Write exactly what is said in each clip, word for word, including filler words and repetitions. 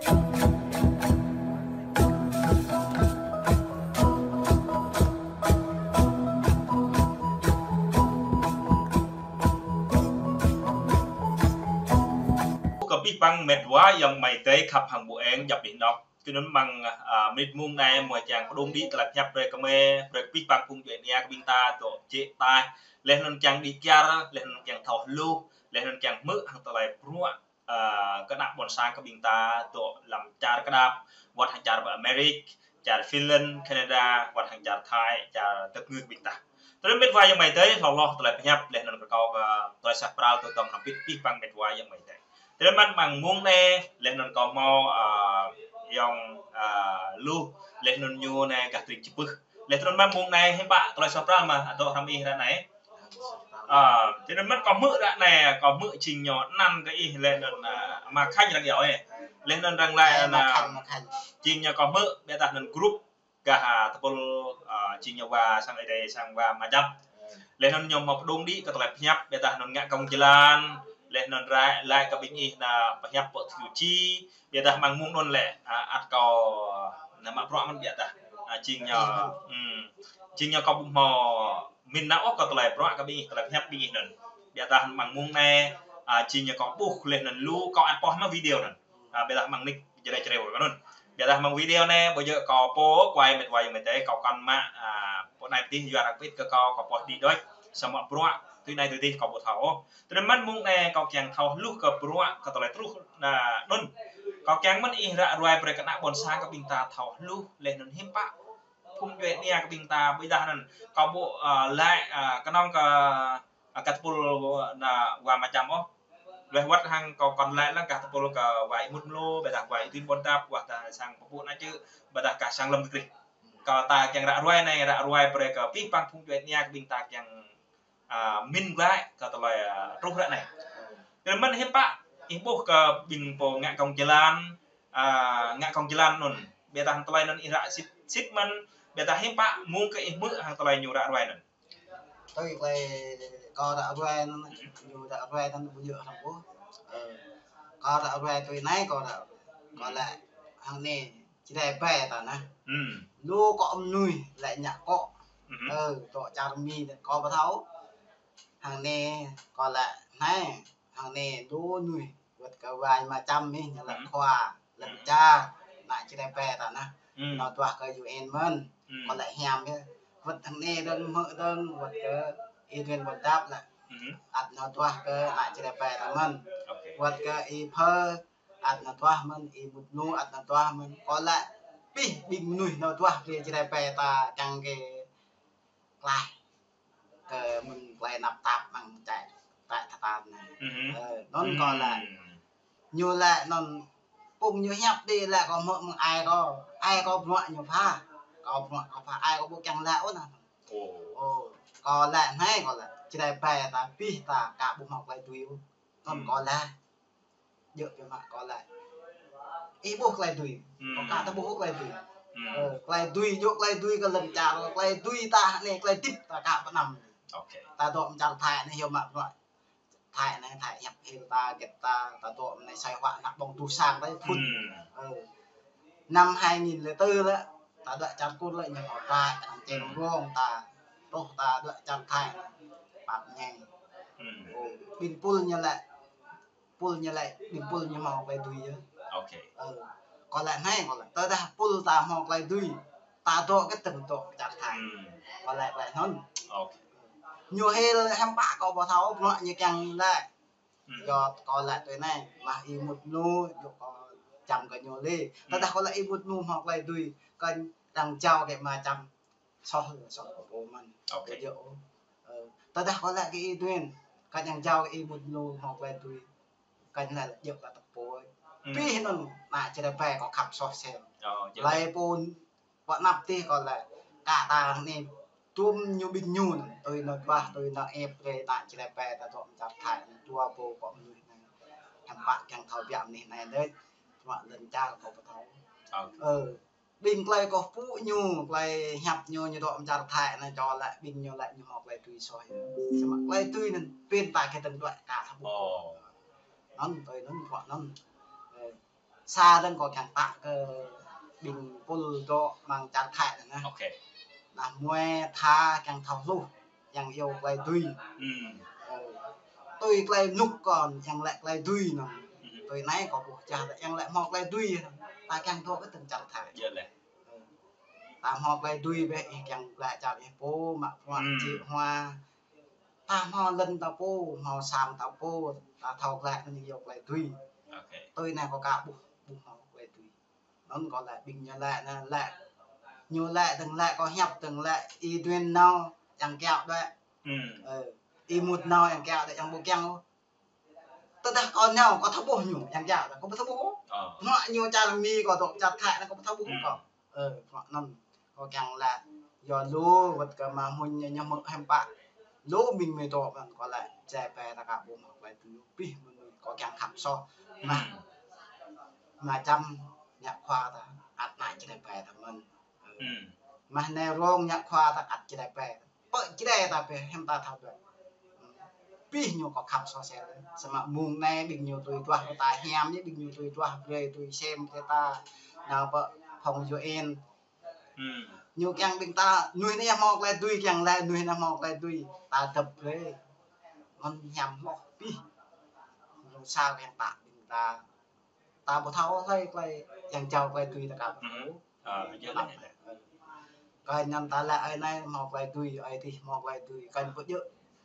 Kơ abih bang met wa ayŏng amai adơi khăp hăng ƀu eng djăp anih anŏ. Tui anŭn mơ̆ng, a, mơnit mông anai mơ̆ kiăng pơdŏng đĭ tơlơi pơhiăp brơi kơ mơi, brơi kơ abih bang phung djuai ania kơ ƀing ta dŏ jĕ ataih. Laih anŭn kiăng đĭ kyar, laih anŭn kiăng thâo hluh, laih anŭn kiăng hmư̆ hăng tơlơi bruă, a, kơ ană ƀôn sang kơ ƀing ta dŏ lăm čar Kơđap, wơ̆t hăng čar pơ Amerik, čar Finland, Canada, wơ̆t hăng čar Thái, čar dăp ngư kơ ƀing ta. Tơlơi met wa ayŏng amai adơi, hloh hloh tơlơi pơhiăp, laih anŭn kơ kâo kơ tơlơi suaih pral tơdang hrŏm hơbĭt abih bang met wa ayŏng amai adơi. Tơlơi mơ̆n mơ̆ng mông anai, laih anŭn kâo hmâo, a, ayŏng, a, Luh, laih anŭn ñu anai gah tơring Čư̆ Pưh. Laih tơlơi mơ̆n mông anai hiư̆m pă tơlơi suaih pral mơ̆, a, dŏ hrŏm ih ră anai. A, tơlơi mơ̆n kâo hmư̆ ră anai, kâo hmư̆ jing ñu anăn kơ ih laih anŭn, a, ama Khanh arăng iâu ih. Laih anŭn arăng laĭ, ama Khanh, ama Khanh. Jing ñu kâo hmư̆, ƀiădah anŭn grup gah, a, tơpul, a, jing ñu wa sang Ơi Adai sang wa Ama Čăm. Laih anŭn ñu hmâo pơdŏng đĭ kơ tơlơi pơhiăp, ƀiădah anŭn ngă gong jơlan, laih anŭn rai, laĭ kơ ƀing ih anŭn pơhiăp pơ tơjuči, ƀiădah mơ̆ng mông anŭn lĕ, a, ăt kâo anŭn mă bruă mơ̆n ƀiădah. A, jing ñu, hm, jing ñu kâo ƀu hmâo min nao ôh kơ tơlơi bruă kơ ƀing ih, tơlơi pơhiăp ƀing ih anŭn. Ƀiădah mơ̆ng mông anai, a, jing ñu kâo ƀuh laih anŭn lu, kâo ăt pŏh mă video anŭn. A, ƀiădah mơ̆ng nik jrai jrai kơ anŭn. Ƀiădah mơ̆ng video anai, ƀu djơ̆ kâo pô, kuai met wa ayŏng amai adơi, kâo kăn mă, a, pô anai pơtih yua arăng pit kơ kâo, kâo pŏh đĭ đôč, samơ̆ bruă tui anai tui adih kâo ƀu thâo ôh. Tơlơi mơ̆n mông anai kâo kiăng thâo hluh kơ bruă, kơ tơlơi truh, a, anŭn. Kâo kiăng mơ̆n ih ră ruai brơi kơ ană ƀôn sang kơ ƀing ta thâo hluh, laih anŭn hiư̆m pă phung djuai ania kơ ƀing ta, ƀiădah anŭn. Kâo ƀu, a, laĭ, a, kơnơ̆ng kơ, a, gah tơpul anŭn wa Ama Čăm ôh. Laih wơ̆t hăng kâo kăn laĭ lăng gah tơpul kơ wa Y Mut Mlô, ƀiădah wa Y Duen Ƀôn Dap, wơ̆t hăng sang pơpŭ ană čư̆, ƀiădah gah sang Lâm Krih. Kâo ta kiăng ră ruai anai, ră ruai brơi kơ abih bang phung djuai ania kơ ƀing ta kiăng, a, min glaĭ kơ tơlơi, a, truh ră anai. Tơlơi mơ̆n hiư̆m pă, ih ƀuh kơ ƀing pô ngă gong jơlan, a, ngă gong jơlan anŭn. Ƀiădah tơlơi anŭn ih ră sĭt, sĭt mơ̆n, ƀiădah hiư̆m pă mông kơ ih hmư̆ hăng tơlơi ñu ră ruai anŭn. Tui tơlơi kâo ră ruai anŭn, ñu ră ruai anŭn ƀu djơ̆ hrŏm ôh. Ơ, kâo ră ruai tui anai kâo ră, kâo laĭ hăng anai, Jrai ƀai ta anai. Hm. Lu akŏ mơnuih laĭ ñă akŏ. Hm. Ơ, dŏ čar Mi anai kâo ƀu thâo. Hăng anai kâo laĭ anai, hăng anai lu mơnuih wơ̆t kơ wa Ama Čăm ih ñu laĭ khua lŏn čar, ană Jrai ƀai ta anai. Hm. Nao duah kơ U N mơ̆n. Hm. Kâo laĭ hiam yơh. Wơ̆t hăng anai dơ̆ng hmư̆ dơ̆ng wơ̆t kơ Y Duen Ƀôn Dap laĭ. Hm. Ăt nao duah kơ ană Jrai ƀai ta mơ̆n. Ok. Wơ̆t kơ Y Phơ ăt nao duah mơ̆n, Y Mut Mlô ăt nao duah mơ̆n. Kâo laĭ abih ƀing mơnuih nao duah brơi Jrai ƀai ta kiăng kơ klaih kơ mơ̆ng tơlơi tơnap tap mơ̆ng čar, čar tơtan anai. Hm. Ơ, anŭn kâo laĭ. Hm. Ñu laĭ anŭn, pô ñu hiăp đĭ laĭ kâo hmư̆ mơ̆ng ai kâo. Ai kâo bruă ñu pha. Kâo bruă kâo pha, ai kâo ƀu kiăng laĭ ôh anŭn. Ơ. Ơ, kâo laĭ anai, kâo laĭ Jrai ƀai ta abih ta aka ƀu hmâo tơlơi dưi ôh. Anŭn kâo laĭ. Djơ̆ biă mă kâo laĭ. Ih ƀuh tơlơi dưi. Hm. Kâo aka ta ƀuh tơlơi dưi. Hm. Ơ, tơlơi dưi, djơ̆ tơlơi dưi kơ lŏn čar, tơlơi dưi ta anai, tơlơi hơdip ta aka pơanăm. Ok. Ta dŏ amăng čar Thái anai hiư̆m mă bruă. Thái anai, Thái hiăp hil ta, gĕt ta, ta dŏ anai sai huă ană ƀơ̆ng tuh sang ta phun. Hm. Ơ. Năm hai nghìn lẻ tư lĕ, ta dŏ čar Kur lĕ ñu hmâo Thái, arăng čem rông ta, truh ta dŏ čar Thái anai. Pap ñeng. Hm. Ơ, ƀing pul ñu lĕ, pul ñu lĕ, ƀing pul ñu hmâo tơlơi dưi yơh. Ok. Ơ, kâo laĭ anai, kâo laĭ. Tơdah pul ta hmâo tơlơi dưi, ta dŏ kơ tơ̆ng dŏ čar Thái. Hm. Kâo laĭ, laĭ anŭn. Ok. Ñu hil hiư̆m pă kâo ƀu thâo, bruă ñu kiăng laĭ. Hm. Yua kâo laĭ tui anai, mă Y Mut Mlô, yua kâo čăm kơ ñu lĕ. Hm. Tơdah kâo laĭ Y Mut Mlô hmâo tơlơi dưi, kơ arăng jao kơ Ama Čăm. Soh, soh kơ pô mơ̆n. Ok. Ƀu djơ̆ ôh. Ơ, tơdah kâo laĭ kơ Y Duen, kơ arăng jao kơ Y Mut Mlô hmâo tơlơi dưi. Kơ ñu laĭ djơ̆ kơ tơpul. Hm. Abih anŭn ană Jrai ƀai kâo khăp soh sem. Ơ, djơ̆. Laih pô pơ anăp tih kâo laĭ. Aka ta anai, tum ñu ƀing ñu anŭn, tui nao duah, tui nao ĕp brơi ană Jrai ƀai ta dŏ amăng čar Thái anai, dua pô akŏ mơnuih anai. Hiư̆m pă kiăng thâo biă mơnuih anai đôč. Bruă lŏn čar kâo ƀu thâo. Ok. Ơ. Ƀing tơlơi kâo pơpŭ ñu, tơlơi hiăp ñu, ñu dŏ amăng čar Thái anai, čô laĭ, ƀing ñu laĭ ñu hmâo tơlơi dưi soh yơh. Samơ̆ tơlơi dưi anŭn pĭn ta kơ tơ̆ng dŏ aka ta ƀuh. Ơ. Anŭn, tui anŭn, bruă anŭn. Ơ. Sa dơ̆ng kâo kiăng pơtă kơ ƀing pul dŏ amăng čar Thái anai. Ok. Anai mơ̆ tha kiăng thâo hluh, kiăng iâu tơlơi tui. Hmm. Ơ, tui tơlơi nuk kâo, kiăng lĕ tơlơi tui anŭn. Hmm. Tui anai kâo ƀuh čah, kiăng lĕ hmâo tơlơi tui. Ta kiăng dŏ kơ tơ̆ng čar Thái. Yơh lĕ. Ơ. Ta hmâo tơlơi tui ƀĕ, ih kiăng lĕ čar ih pô, mă bruă, hmm, čih hua. Ta hmâo lŏn ta pô, hmâo sang ta pô, ta thâo glaĭ anŭn yơh tơlơi tui. Ok. Tui anai kâo ka ƀuh, ƀuh hmâo tơlơi tui. Anŭn kâo lĕ ƀing ñu lĕ anai lĕ. Ñu lĕ dơ̆ng lĕ kâo hiăp dơ̆ng lĕ Y Duin nao kiăng kiaŏ đuaĭ. Hmm. Ơ, Y Mut nao kiăng kiaŏ đuaĭ kiăng ƀu kiăng ôh. Tơdah kâo nao, kâo thâo ƀuh ñu, kiăng kiaŏ, kâo ƀu thâo ƀuh. Ơ. Mă ñu čar Mi kâo dŏ čar Thái anai kâo ƀu thâo ƀuh, hmm, kâo. Ơ, mă anŭn. Kâo kiăng lĕ, yua lu, wơ̆t kơ mă mơ̆n ñu ñu mơ̆ hiư̆m pă. Lu ƀing mơ̆ dŏ ƀăng kâo lĕ, čơđai ƀe ta ka ƀu hmâo tơlơi tui, pih mơnuih kâo kiăng khăp soh. Mă, hmm, mă čăm, ñu khua ta, ăt anai čơđai ƀe ta mơ̆n. Ơ. Hmm. Mă anai rong ñu khua ta ăt čơđai ƀe. Pơ čơđai ta ƀe, hiư̆m ta thâo ƀe. Pih ñu kâo khăp soh sel. Samơ̆ mơ̆ng anai ƀing ñu tui duah ta hiam ñu, ƀing ñu tui duah brơi tui sem brơi ta. Nao pơ phòng U N. Hmm. Ñu kiăng ƀing ta, mơnuih anai hmâo tơlơi tui, kiăng lĕ mơnuih anai hmâo tơlơi tui. Ta dăp brơi. Anŭn hiam hloh pih. Ñu sa kiăng pơtă ƀing ta. Ta ƀu thâo hlơi tơlơi, kiăng jao tơlơi tui ta ka ƀu thâo. Hmm. Ơ, yơh lĕ. Kơ anŭn ta lĕ ơi anai hmâo tơlơi tui, ơi adih hmâo tơlơi tui. Kơ anŭn ƀu djơ̆.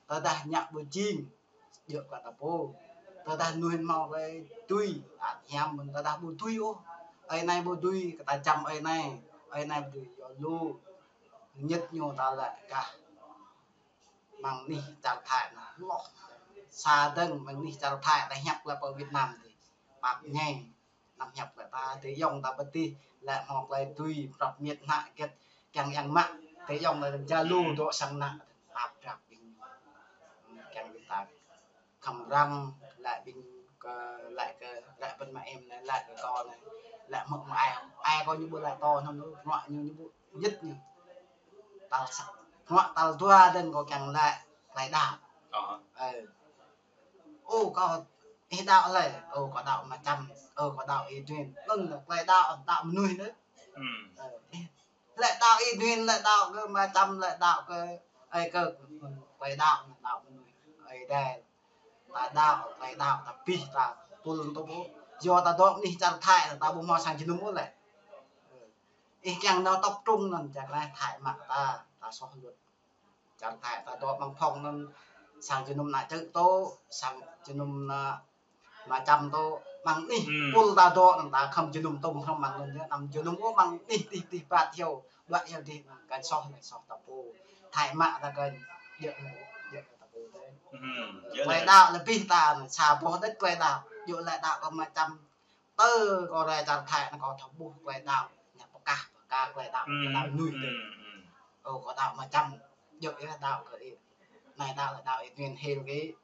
Tơdah ñu ƀu jing, djơ̆ kơ ta pô. Tơdah mơnuih hmâo tơlơi tui, ăt hiam mơ̆n tơdah ƀu tui ôh. Ơi anai ƀu tui, kơ ta čăm ơi anai. Ơi anai ƀu tui, yua lu. Ñĕt ñu ta lĕ kah. Amăng anih čar Thái anai hloh. Sa dơ̆ng amăng anih čar Thái ta hiăp lĕ pơ Việt Nam tih. Pap ñai. Anăm hiăp lĕ ta, tơ yŏng ta pơtih, lĕ hmâo tơlơi tui, prăp miêt hơnăk hơget, kiăng yang mă, tơ yŏng ta dơ̆ng ja lu, hmm, dŏ sang ană, pap prăp ƀing. Kiăng ƀing ta khăm răng, lĕ ƀing kơ, lĕ kơ, lĕ ƀing mă em anai, lĕ kơ kâo anai, lĕ mơ̆ mơ̆ ai, ai kâo ñu ƀu lĕ tơ anŭn lu, bruă ñu ñu ƀu djơ̆ ñu. Tal sa, bruă tal dua dơ̆ng kâo kiăng lĕ, tơlơi đaŏ. Ơ. Ơ. Ô, kâo, ih đaŏ hlơi? Ô, kâo đaŏ mă čăm. Ơ, kâo đaŏ Y Duin. Anŭn tơlơi đaŏ, đaŏ mơnuih anai. Hmm. Ơ, ih, lĕ đaŏ Y Duin, lĕ đaŏ kơ mă čăm, lĕ đaŏ kơ, ơi kơ, tơlơi đaŏ, đaŏ mơnuih. Ơi Adai. Ta đaŏ, tơlơi đaŏ, ta pih, ta pul ta ƀu. Yua ta dŏ anih čar Thái, ta ƀu hmâo sang jơnum ôh lĕ. Ơ. Ih kiăng nao tŏp trung anŭn, čar Thái mă ta, ta soh luăt. Čar Thái ta dŏ amăng phòng anŭn sang jơnum ană čư̆ tŏ, sang jơnum ană mă čăm tŏ, amăng anih, hmm, pul ta dŏ anŭn ta khŏm jơnum tŏm hrŏm amăng anŭn yơh, anăm jơnum ôh amăng anih tih tih ƀat hyu, ƀat hyu tih anŭn, kơ soh anai soh ta pô. Thái mă ta kơ djơ̆ anai, djơ̆ ta pô tih. Hmm, djơ̆ tơlơi anai. Đaŏ lĕ pih ta anŭn, sa boh đĕt tơlơi đaŏ, djơ̆ lĕ đaŏ kơ mă čăm. Tơ kâo rai čar Thái anŭn kâo thâo ƀuh tơlơi đaŏ, ñu pơkah, pơkah tơlơi đaŏ, hmm, tơlơi đaŏ mơnuih tih. Hmm, hmm. Ơ, kâo đaŏ mă čăm, djơ̆ yơh đaŏ kơ ih. Anai đaŏ lĕ đaŏ ih Duin hil kơ ih.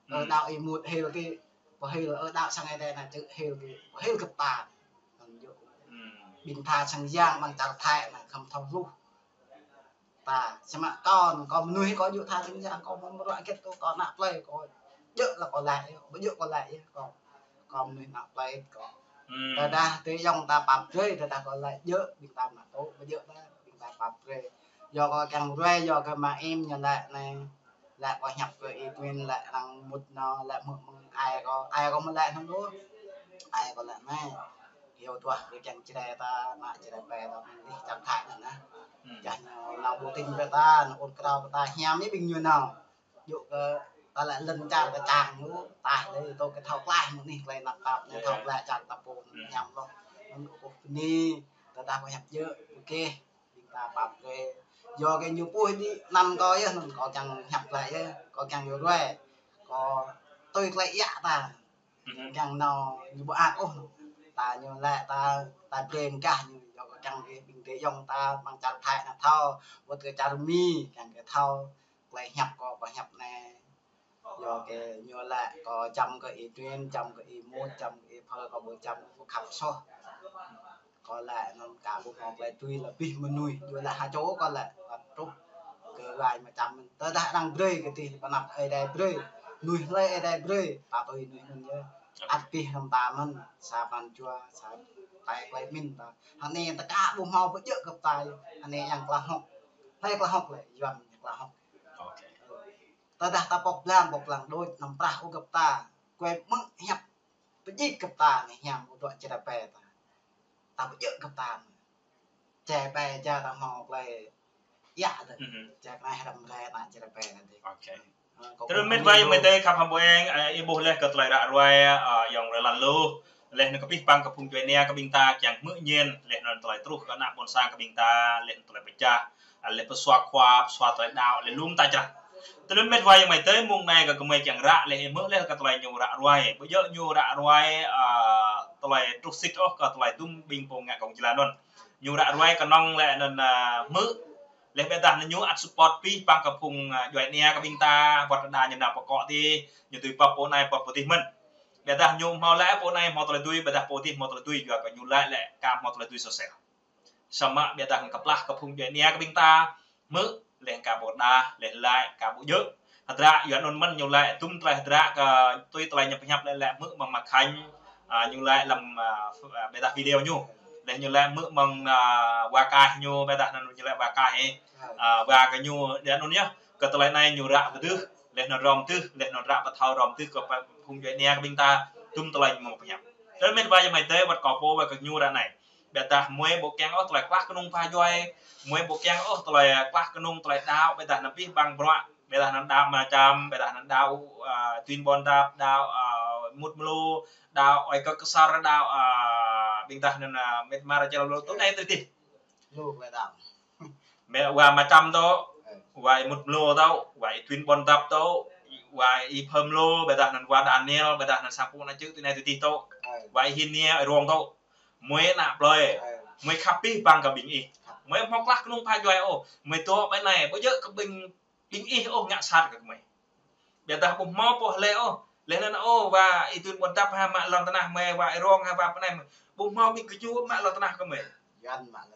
Ơ, hmm, đaŏ ih Mut hil kơ ih. Pơhil, ơ, đaŏ sang Ơi Adai anai čư̆ hil kơ ih. Pơhil kơ ta. Anŭn yơh. Hmm. Ƀing tha sang yang amăng čar Thái anai khŏm thâo hluh. Ta, samơ̆ kâo, kâo mơnuih kâo djơ̆ tha sang yang, kâo mơ̆ mơruă hơget kâo, kâo ană plơi, kâo djơ̆ lĕ kâo laĭ, ƀu djơ̆ kâo laĭ, kâo, kâo mơnuih ană plơi kâo. Hmm. Tơdah tơ yŏng ta pap brơi, tơdah kâo laĭ djơ̆, ƀing ta mă tŭ, ƀu djơ̆ ta, ƀing ta pap brơi. Yua kâo kiăng ruai, yua kơ mă em ñu laĭ anai. Laĭ kâo hiăp kơ Y Duin, laĭ arăng mŭt nao, laĭ mơ̆ mơ̆ng ai kâo, ai kâo mơ̆ laĭ anŭn ôh. Ai kâo laĭ anai. Hyu duah kơ kiăng čơđai ta, mă čơđai ƀe ta, amăng anih čar Thái anŭn anai. Hmm. Čah ñu nao ƀu tĭng kơ ta, nao ôn krao kơ ta, hiam yơh ƀing ñu nao. Djơ̆ kơ ta lĕ lŏn čar ta čang ñu, ta lĕ tơl kơ thâo klaih mơ̆ng anih tơlơi tơnap tap, ñu thâo klaih čar ta pô, hmm, hiam hloh. Anŭn kâo bơni, tơdah kâo hiăp djơ̆, ok. Ƀing ta pap brơi. Yua kơ ñu puih đĭ anăn kâo yơh, anŭn kâo kiăng hiăp glaĭ yơh, kâo kiăng yua ruai. Kâo tui tơlơi iă ta. Mhm. Kiăng nao ñu ƀu ăt ôh. Ta ñu laĭ ta, ta brơi mơ̆ng gah ñu, yua kơ kiăng kơ ƀing tơ yŏng ta amăng čar Thái anai thâo, wơ̆t kơ čar Mi, kiăng kơ thâo. Tơlơi hiăp kâo, kâo hiăp anai. Yua kơ ñu laĭ kâo čăm kơ Y Duin, čăm kơ Y Mut, čăm kơ Y Phơ, kâo ƀu čăm, kâo khăp soh. Kâo laĭ anŭn ka ƀu hmâo tơlơi tui lĕ pih mơnuih, yua laĭ ha čô kâo laĭ, kâo truh kơ rai mă čăm mơ̆n. Tơdah arăng brơi kơ tih, pơanăp Ơi Adai brơi, mơnuih hlơi Ơi Adai brơi, ta tui mơnuih mơ̆n yơh. Ăt pih hrŏm ta mơ̆n, sa pran jua, sa tai klei min ta. Hơnai ta ka ƀu hmâo pơjơ̆ kơ ta, hơnai yang klă hŏk. Hlơi klă hŏk lĕ, Yuan yang klă hŏk. Tơdah ta pŏk blang, pŏk blang đôč, năm prah ôh gơ̆p ta. Kuai mơ̆ng hiăp pơjik gơ̆p ta anai hiam ƀu dŏ čơrơpe ta. Ta pơjơ̆ gơ̆p ta. Čơrơpe ja ta hmâo klei. Yă tơ. Čơrơpe hrăm rai ta čơrơpe tơ. Tơlơi mĭt wa ayŏng amai adơi khăp hăm ƀueng, ơ, ih ƀuh laih kơ tơlơi ră ruai, ơ, ayŏng Rơlan Luh. Laih anŭn kơ pih păng kơ phung djuai ania kơ ƀing ta kiăng hmư̆ ñen, laih anŭn tơlơi truh kơ ană ƀôn sang kơ ƀing ta, laih anŭn tơlơi pơčah, laih pơsua khua, pơsua tơlơi đaŏ, laih lŏm ta črah. Tơlơi mĭt wa ayŏng amai adơi mơ̆ng anai kơ gơmơi kiăng ră, laih hmư̆ laih kơ tơlơi ñu ră ruai. Ƀu djơ̆ ñu ră ruai, ơ, tơlơi truh sĭt ôh kơ tơlơi dŭm ƀing pô ngă kông jơlan anŭn. Ñu ră ruai kơnơ̆ng laih anŭn, ơ, hmư̆. Laih ƀiădah anŭn ñu ăt support pih păng kơ phung, ơ, djuai ania kơ ƀing ta, wơ̆t đa ñu nao pơkŏ tih, ñu tui pap pô anai, pap pô tih mơ̆n. Ƀiădah ñu hmâo laĭ pô anai hmâo tơlơi tui, ƀiădah pô tih hmâo tơlơi tui, yua kơ ñu laĭ lĕ ka hmâo tơlơi tui sô sel. Samơ̆ ƀiădah kơplah kơ phung djuai ania kơ ƀing ta, hmư̆, laih ka pô đah, laih laĭ ka ƀu djơ̆. Hơdră, yua anŭn mơ̆n ñu laĭ, dŭm tơlơi hơdră kơ tui tơlơi ñu pơhiăp laĭ, laĭ hmư̆ mơ̆ng Ma Khanh, ơ, ñu laĭ lăm, ơ, ƀiădah video ñu. Laih ñu laĭ hmư̆ mơ̆ng, ơ, wa kaih ñu, ƀiădah anŭn ñu laĭ wa kaih, ơ, wa kơ ñu, yua anŭn yơh. Kơ tơlơi anai ñu ră pơdưh, laih anŭn hrŏm tih, laih anŭn ră pơthâo hrŏm tih kơ phung djuai ania kơ ƀing ta, dŭm tơlơi ñu mơ̆ng pơhiăp. Tơlơi mĭt wa ayŏng amai adơi, wơ̆t kơ pô, wơ̆t kơ ñu ră anai. Ƀiădah gơmơi ƀu kiăng ôh tơlơi klah kơnung pha djuai, gơmơi ƀu kiăng ôh tơlơi klah kơnung tơlơi đaŏ, ƀiădah anŭn pih păng bruă, ƀiădah anŭn đaŏ Mơčăm, ƀiădah anŭn đaŏ, ơ, Tuyên Buôn Dap, đaŏ, ơ, Mŭt Mlô, đaŏ Ơi Kơk Ksor, đaŏ, ơ, ƀing ta anŭn, ơ, Myanmar, Čar Lô, tui anai tui tih. Mĕ wa Mơčăm tŏ, wa Mŭt Mlô tŏ, wa Tuyên Buôn Dap tŏ, wa Phơ Mlô, ƀiădah anŭn wa Daniel, ƀiădah anŭn sang pô anŭn čư̆ tui anai tui tih tŏ, wa Hin Niê, Rong tŏ. Gơmơi ană plơi, gơmơi khăp pih păng kơ ƀing ih. Gơmơi hmâo klah kơnung pha djuai ôh, gơmơi dŏ ƀơi anai, ƀu djơ̆ kơ ƀing, ƀing ih ôh ngă sat kơ gơmơi. Ƀiădah ƀu hmâo pô hlơi ôh, laih anŭn ôh, wa Tuyên Buôn Dap ha mă lŏn tơnah gơmơi, wa Rong ha wa pơ anai, ƀu hmâo ƀing gơñu mă lŏn tơnah gơmơi.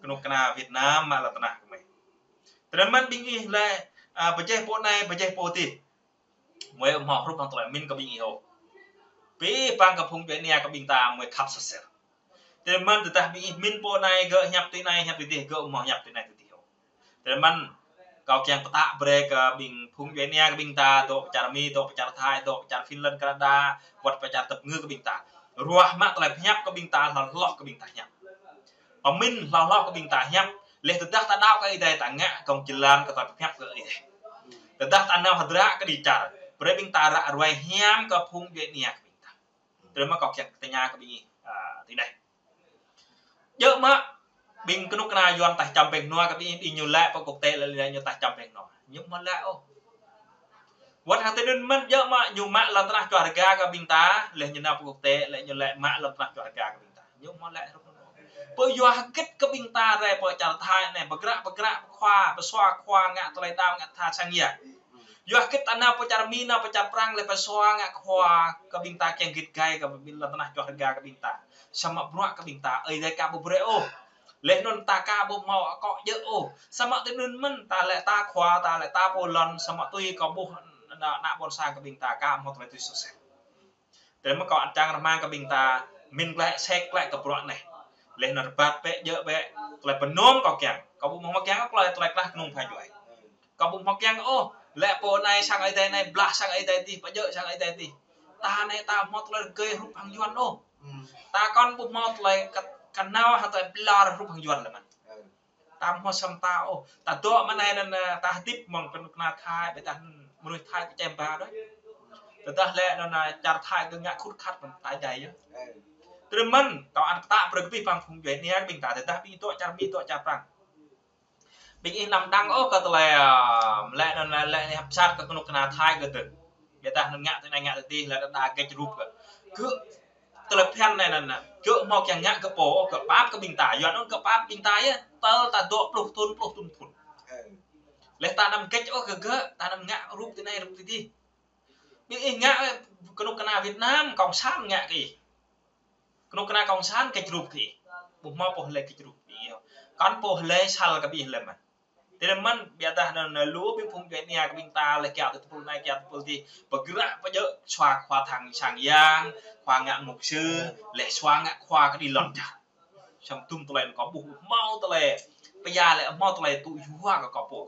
Kơnuk kơna Việt Nam mă lŏn tơnah gơmơi. Tơdơi mơ̆n ƀing ih lĕ, ơ, pơjeh pô anai, pơjeh pô tih. Gơmơi ƀu hmâo hrup hăng tơlơi pơmĭn kơ ƀing ih ôh. Pih păng kơ phung djuai ania kơ ƀing ta gơmơi khăp sơsel. Tơdơi mơ̆n tơdah ƀing ih pơmĭn pô anai gơ̆ hiăp tui anai, hiăp tui tih, gơ̆ ƀu hmâo hiăp tui anai tui tih ôh. Tơdơi mơ̆n kâo kiăng pơtă brơi kơ ƀing phung djuai ania kơ ƀing ta, dŏ pơ čar Mi, dŏ pơ čar Thái, dŏ pơ čar Finland, Canada, wơ̆t pơ čar tơpơngư kơ ƀing ta. Ruah mă tơlơi pơhiăp kơ ƀing ta, hloh hloh kơ ƀing ta hiăp. Pơmĭn hloh hloh kơ ƀing ta hiăp, laih tơdah ta đaŏ kơ Ơi Adai ta ngă kông jơlan kơ tơlơi pơhiăp kơ Ơi Adai. Tơdah ta nao hơdră kơ đi čar, brơi ƀing ta ră ruai hiam kơ phung djuai ania kơ ƀing ta. Tơdơi mơ̆n kâo kiăng tơña kơ ƀing ih, ơ, tui anai. Djơ̆ mơ̆ ƀing kơnuk kơna Yuan taih čăm pĕng nua kơ ƀing ih, ƀing ñu laĭ pơ quốc tế lĕ, lĕ ñu taih čăm pĕng nua. Ñu ƀu hmâo laĭ ôh. Wơ̆t hăng tơdơi mơ̆n djơ̆ mơ̆ ñu mă lŏn tơnah čuah rơga kơ ƀing ta, laih ñu nao pơ quốc tế, laih ñu laĭ mă lŏn tơnah čuah rơga kơ ƀing ta. Ñu ƀu hmâo laĭ hrup anŭn. Pơ yua hơget kơ ƀing ta rai pơ čar Thái anai, pơgră, pơgră, pơkhua, pơsua khua ngă tơlơi đaŏ, ngă tha sang yă. Yua hơget ta nao pơ čar Mi, nao pơ čar Prang, laih pơsua ngă khua kơ ƀing ta kiăng git gai kơ ƀing lŏn tơnah čuah rơga kơ ƀing ta. Samơ̆ bruă kơ ƀing ta, Ơi Adai ka ƀu brơi ôh. Laih anŭn ta ka ƀu hmâo akŏ djơ̆ ôh. Samơ̆ tơdơi mơ̆n ta lĕ ta khua, ta lĕ ta pô lŏn, samơ̆ tui kơ ƀuh ană, ană ƀôn sang kơ ƀing ta ka hmâo tơlơi tui sơsel. Tơdơi mơ̆n kâo ăt čang rơmang kơ ƀing ta pơmĭn glaĭ, sek glaĭ kơ bruă anai. Laih anŭn rơbat bĕ, djơ̆ bĕ, tơlơi pơnôm kâo kiăng. Kâo ƀu hmâo kiăng kơ tơlơi, tơlơi klah kơnung pha djuai. Kâo ƀu hmâo kiăng ôh, lĕ pô anai sang Ơi Adai anai, blah sang Ơi Adai tih, pơjơ̆ sang Ơi Adai tih. Ta anai ta hmâo tơlơi rơgơi hrup hăng Yuan ôh. Ta kŏn ƀu hmâo tơlơi kơ, kơnao hăng tơlơi ƀlŏr hrup hăng Yuan lĕ mơ̆n. Ta ƀu hmâo samơ̆ ta ôh. Ta dŏ mơ̆ng anai anŭn, ơ, ta hơdip mơ̆ng kơnuk kơna Thái, ƀiădah mơnuih Thái kơ čem ba đôč. Tơdah lĕ anŭn, ơ, čar Thái kơ ngă khut khat mơ̆n ta djai yơh. Tơdơi mơ̆n, kâo ăt pơtă brơi kơ pih păng phung djuai ania kơ ƀing ta, tơdah ƀing dŏ čar Mi, dŏ čar Prang. Ƀing ih anăm đăng ôh kơ tơlơi, ơ, lĕ anŭn, lĕ anai hăp sat kơ kơnuk kơna Thái kơ tơ. Ƀiădah anŭn ngă tui anai ngă tui tih, lĕ đa đa gĕt rup kơ. Kơ tơlơi phiăn anai anŭn, gơ̆ hmâo kiăng ngă kơ pô, gơ̆ pap kơ ƀing ta, Yuan anŭn gơ̆ pap ƀing ta yơh, tơl ta dŏ pluh thŭn, pluh thŭn thŭn. Laih ta anăm gĕt ôh kơ gơ̆, ta anăm ngă rup tui anai, rup tui tih. Ƀing ih ngă, ơ, kơnuk kơna Việt Nam, Cộng sản ngă kơ ih. Kơnuk kơna Cộng sản gĕt rup kơ ih. Ƀu hmâo pô hlơi gĕt rup kơ ih. Kŏn pô hlơi sal kơ ƀing ih lĕ mơ̆n. Tơdah mơ̆n, biă dah anŭn, anŭn lu ƀing phung djuai ania kơ ƀing ta, lĕ kiaŏ tơpul anai, kiaŏ tơpul adih, pơgră pơjơ̆ sua khua thăng sang yang, khua ngă mục sư, lĕ sua ngă khua kơđi lŏn čar. Samơ̆ tum tơlơi anŭn kâo ƀuh hmâo tơlơi, pơyơr lĕ hmâo tơlơi tŭ yua kơ kâo pô.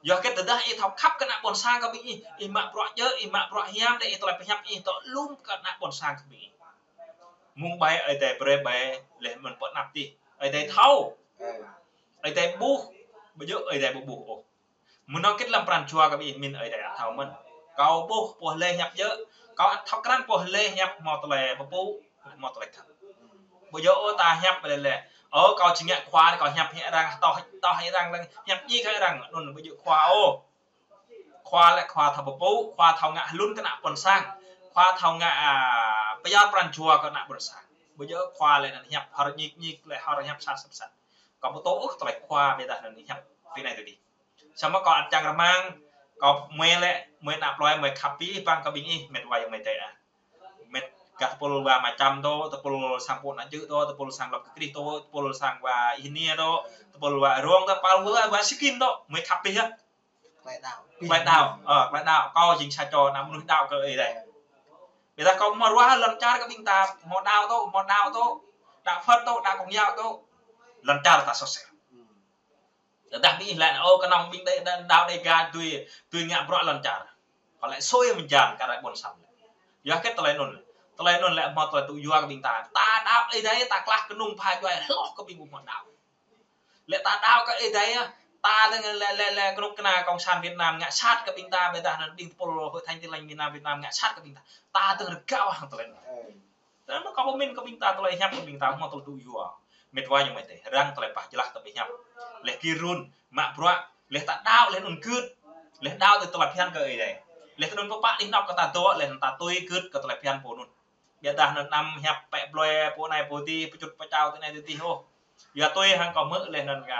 Yua kơ tơdah ih thâo khăp kơ ană ƀôn sang kơ ƀing ih, ih mă bruă djơ̆, ih mă bruă hiam, lĕ ih tơlơi pơhiăp ih tŏ lum kơ ană ƀôn sang kơ ƀing ih. Mơ̆ng ƀai Ơi Adai brơi ƀai, lĕ mơ̆n pơ anăp tih. Ơi Adai thâo. Ơi Adai ƀuh, ƀu djơ̆ Ơi Adai ƀu ƀuh ôh. Mơnơ̆ng kĭt lăm pran jua kơ ƀing ih mĭn Ơi Adai ăt thâo mơ̆n. Kâo ƀuh pô lĕ hiăp djơ̆, kâo ăt thâo krăn pô lĕ hiăp hmâo tơlơi pơpŭ, hmâo tơlơi khăp. Ƀu djơ̆ ôh ta hiăp lĕ lĕ. Ơ, kâo či ngă khua, kâo hiăp hĭ arăng, tŏ, tŏ hĭ arăng, lăng hiăp djik hĭ arăng, anŭn ƀu djơ̆ khua ôh. Khua lĕ khua thâo pơpŭ, khua thâo ngă hlŭn kơ ană ƀôn sang, khua thâo ngă, a, pơyơr pran jua kơ ană ƀôn sang. Ƀu djơ̆ khua lĕ anŭn hiăp hơr ñik ñik, lĕ hơr hiăp sat sat sat. Kâo ƀu tŭ ôh tơlơi khua biă dah anŭn hiăp tui anai tui adih. Samơ̆ kâo ăt čang rơmang, kâo mơ̆ lĕ, mơ̆ ană plơi, mơ̆ khăp abih bang kơ ƀing ih, met wa ayŏng amai adơi ah. Met gah tơpul wa Mơčăm dŏ, tơpul sang pô ană jư̆ dŏ, tơpul sang lăp kơ Krist dŏ, tơpul sang wa Ih Nia dŏ, tơpul wa Rong dŏ, pal wa, wa Sikin dŏ, mơ̆ khăp abih ah. Tơlơi đaŏ. Tơlơi đaŏ, ơ, tơlơi đaŏ, kâo jing sa čô ană mơnuih đaŏ kơ Ơi Adai. Biă dah kâo hmâo ruah lŏn čar kơ ƀing ta, hmâo đaŏ dŏ, hmâo đaŏ dŏ, đaŏ Phật dŏ, đaŏ Công giáo dŏ, lŏn čar ta soh sel. Tơdah ƀing ih lĕ, ơ, kơnơ̆ng ƀing đaŏ, đaŏ Dêga tui, tui ngă bruă lŏn čar. Kâo lĕ sui mơjan kơ rai ƀôn sang lĕ. Yua kơ tơlơi anŭn. Tơlơi anŭn lĕ hmâo tơlơi tŭ yua kơ ƀing ta. Ta đaŏ Ơi Adai, ta klah kơnung pha djuai hloh kơ ƀing ƀu hmâo đaŏ. Lĕ ta đaŏ kơ Ơi Adai, ta lĕ, lĕ, lĕ, lĕ kơnuk kơna Cộng sản Việt Nam ngă sat kơ ƀing ta, biă dah anŭn ƀing tơpul Hội Thánh Tin Lành miền Nam Việt Nam ngă sat kơ ƀing ta. Ta dơ̆ng rơgao hăng tơlơi anŭn. Tơdah anŭn kâo pơmĭn kơ ƀing ta tơlơi hiăp kơ ƀing ta hmâo tơlơi tŭ yua. Met wa ayŏng amai adơi, răng tơlơi pah jơlah ta ƀu hiăp. Lĕ gir run, mă bruă, lĕ ta đaŏ, lĕ anŭn gưt. Lĕ đaŏ tui tơlơi phiăn kơ Ơi Adai. Lĕ tơ anŭn pơpă anih anŏ kơ ta dŏ, lĕ ta tui gưt kơ tơlơi phiăn pô anŭn. Biă dah anŭn anăm hiăp pĕ plơi, pô anai pô adih, pơčut pơčao tui anai tui adih ôh. Yua tui hăng kâo hmư̆ lĕ anŭn kơ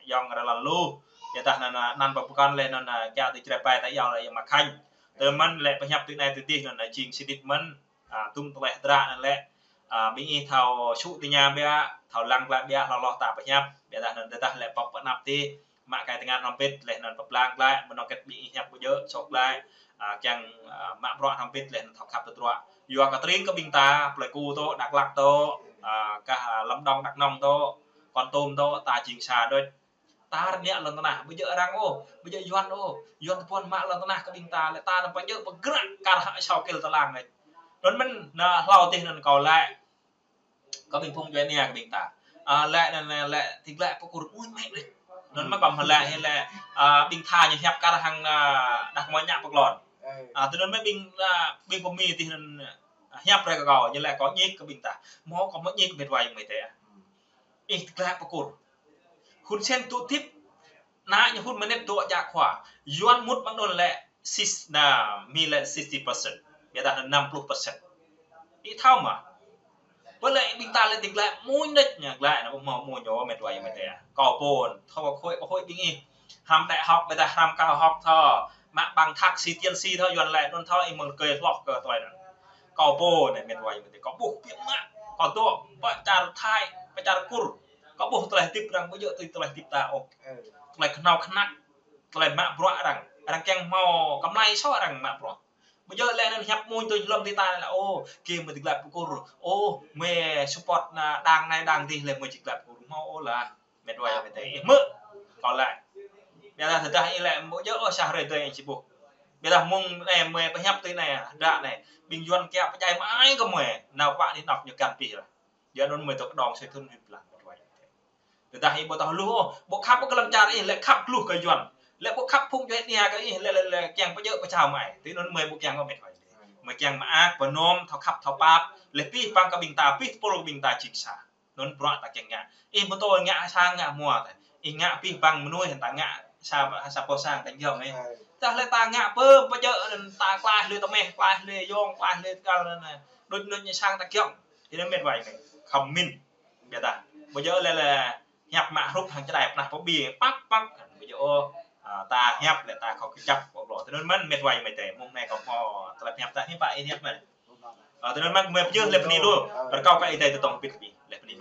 ayŏng Rơlan Lu. Biă dah anŭn, anŭn pơpơkŏn lĕ anŭn, a, kiaŏ tui črê pai ta iâu lĕ ayŏng Mă Khanh. Tơ mơ̆n lĕ pơhiăp tui anai tui adih anŭn, a, jing sĭt mơ̆n. A, tum tơlơi hơdră anŭn lĕ, a, ƀing ih thâo sŭ tơña biă, thâo lăng glaĭ biă, hloh hloh ta pơhiăp, biă dah anŭn tơdah lĕ pŏk pơ anăp tih, mă kai tơngan hrŏm hơbĭt, lĕ anŭn pơblang glaĭ, mơnơ̆ng kĕt ƀing ih hiăp ƀu djơ̆, sŏk glaĭ, a, kiăng, a, mă bruă hrŏm hơbĭt, lĕ anŭn thâo khăp tơdruă. Yua kơ tơring kơ ƀing ta, Plei Ku dŏ, Dak Lak dŏ, a, kah, a, Lâm Đồng, Dak Nông dŏ, Kon Tum dŏ, ta jing sa đôč. Ta rơngiă lŏn tơnah, ƀu djơ̆ arăng ôh, ƀu djơ̆ Yuan ôh, Yuan tơpŭn mă lŏn tơnah kơ ƀing ta, lĕ ta anăm pơjơ̆ pơgră kar hă asâo kil tơlang lĕ. Anŭn mơ̆n, anŭn hlâo tih anŭn kâo laĭ kơ ƀing phung djuai ania kơ ƀing ta. A, laĭ anŭn, anŭn laĭ, tơlơi glaĭ pơkur mơnuih mơ̆n lĕ. Anŭn mơ̆n kâo hmâo laĭ hĭ lĕ, a, ƀing tha ñu hiăp kar hăng, a, đah kơmơi ñă pơklon. A, tui anŭn mơ̆n ƀing, a, ƀing pơmĭn tih anŭn, a, hiăp rai kơ kâo, ñu laĭ kâo ñik kơ ƀing ta. Hmâo kâo hmâo ñik met wa ayŏng amai adơi ah. Ih tơlơi pơkur. Hun Sen dŏ tip, ană ñu Hun Manet dŏ jak khua. Yuan mŭt mơ̆ng anŭn lĕ, sis, na, mi lĕ sixty percent. Biă dah anŭn năm pluh percent. Ih thâo mơ̆? Pơ lĕ ƀing ta lĕ tơlơi glaĭ mơnuih đôč ñu glaĭ anŭn ƀu hmâo mơnuih ñu met wa ayŏng amai adơi ah. Kâo pô, thâo kơ khối, kơ khối ƀing ih. Hăm đại học, biă dah hăm cao học thâo. Mă bằng thạc sĩ, tiến sĩ thâo, Yuan laĭ anŭn thâo, ih mơ̆ng kơi hloh kơ tơlơi anŭn. Kâo pô anai met wa ayŏng amai adơi. Kâo ƀuh biă mă. Kâo dŏ pơ čar Thái, pơ čar Kur. Kâo ƀuh tơlơi hơdip arăng ƀu djơ̆ tui tơlơi hơdip ta ôh. Tơlơi kơnao kơnăk, tơlơi mă bruă arăng. Arăng kiăng hmâo kơmlai soh arăng mă bruă. Ƀu djơ̆ lĕ anŭn hiăp mơnuih tui lŏm tih ta lĕ, ô, gơmơi tơlơi pơkur. Ô, mơi support anŭn đảng anai đảng adih lĕ mơi tơlơi pơkur. Hmâo ôh lah. Met wa ayŏng amai adơi. Hmư̆. Kâo laĭ. Biă dah tơdah ih laĭ ƀu djơ̆ ôh sah rơi tơi ih či ƀuh. Biă dah mơ̆ng anai mơi pơhiăp tui anai, hơdră anai. Ƀing Yuan kiaŏ pơdjai mă ai kơ mơi. Nao pă anih anŏ ñu găn abih lah. Yua anŭn mơi dŏ kơđông sui thŭn hĭ blang met wa ayŏng amai adơi. Tơdah ih ƀu thâo hluh ôh, ƀu khăp kơ lŏn čar ih, lĕ khăp hluh kơ Yuan. Lĕ ƀu khăp phung djuai ania kơ ih, lĕ, lĕ, lĕ kiăng pơjơ̆ pơčao mă ai. Tui anŭn mơi ƀu kiăng ôh met wa ayŏng amai adơi. Mơi kiăng mơak, pơnôm, thâo khăp, thâo pap. Lĕ abih bang kơ ƀing ta, abih tơpul kơ ƀing ta jing sa. Anŭn bruă ta kiăng ngă. Ih mơ̆ tui ngă sang ngă hmua tih. Ih ngă abih bang mơnuih ta ngă sa, sa boh sang ta giŏng ih. Tơdah lĕ ta ngă pơ, pơjơ̆ anŭn ta klaih lui tơmeh, klaih lui yŏng, klaih lui tơgal anŭn. Đôč anŭn ñu sang ta giŏng. Tui anŭn met wa ayŏng amai adơi. Khăm min. Biă dah. Ƀu djơ̆ lĕ lĕ hiăp mă hrup hăng čơđai pơnah pơbĭ. Păk, păk. Ƀu djơ̆ ôh. A, ta hiăp lĕ ta khŏk kơjăp kơ ƀlŏr. Tui anŭn mơ̆n met wa ayŏng amai adơi. Mơ̆ng anai kâo hmâo tơlơi hiăp ta hiư̆m pă ih hiăp mơ̆n. A, tui anŭn mơ̆n mơi pơjơ̆ lĕ bơni lu. Rơkâo kơ Ơi Adai tơtong pit kơ ƀing lĕ bơni.